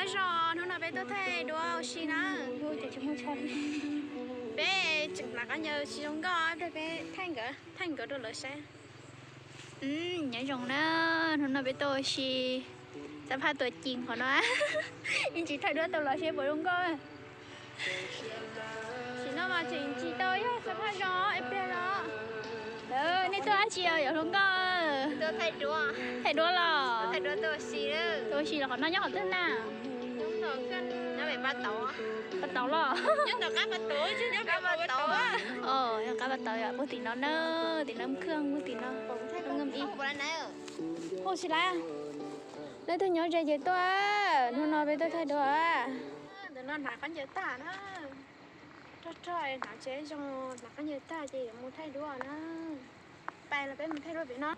Zos, hnub no peb tuaj thaij duab ua si na. Peb tseem hnav khaub ncaws tsis zoo nkauj, peb thaij nkawd, thaij nkawd rau lawv saib. Nyob zoo na, hnub no peb tuaj ua si, xab phaj tuaj ceev qhov no, yeej tsis thaij duab tau los seb puas zoo nkauj. Tam sim no mas tseem tsis tau yog xab phaj zoo es pliag los. Nej tuaj dab tsi os yuav hluas nkauj? Thaij duab los? Tuaj ua si los qhov no nyob qhov twg na? Pab tauv los? Nyob qab pab tauv yom, puag tim no na, tim no khwj puag tim no. Hu tsis laiv. Leej twg nyob ze ces tuaj, hnub no peb tuaj thaij duab. Ntawm no hnav khaub ncaws tag na. Rog rog hnav tsev zoo, hnav khaub ncaws tag ces yuav mus thaij duab na. Pais los peb mus thaij duab pem no.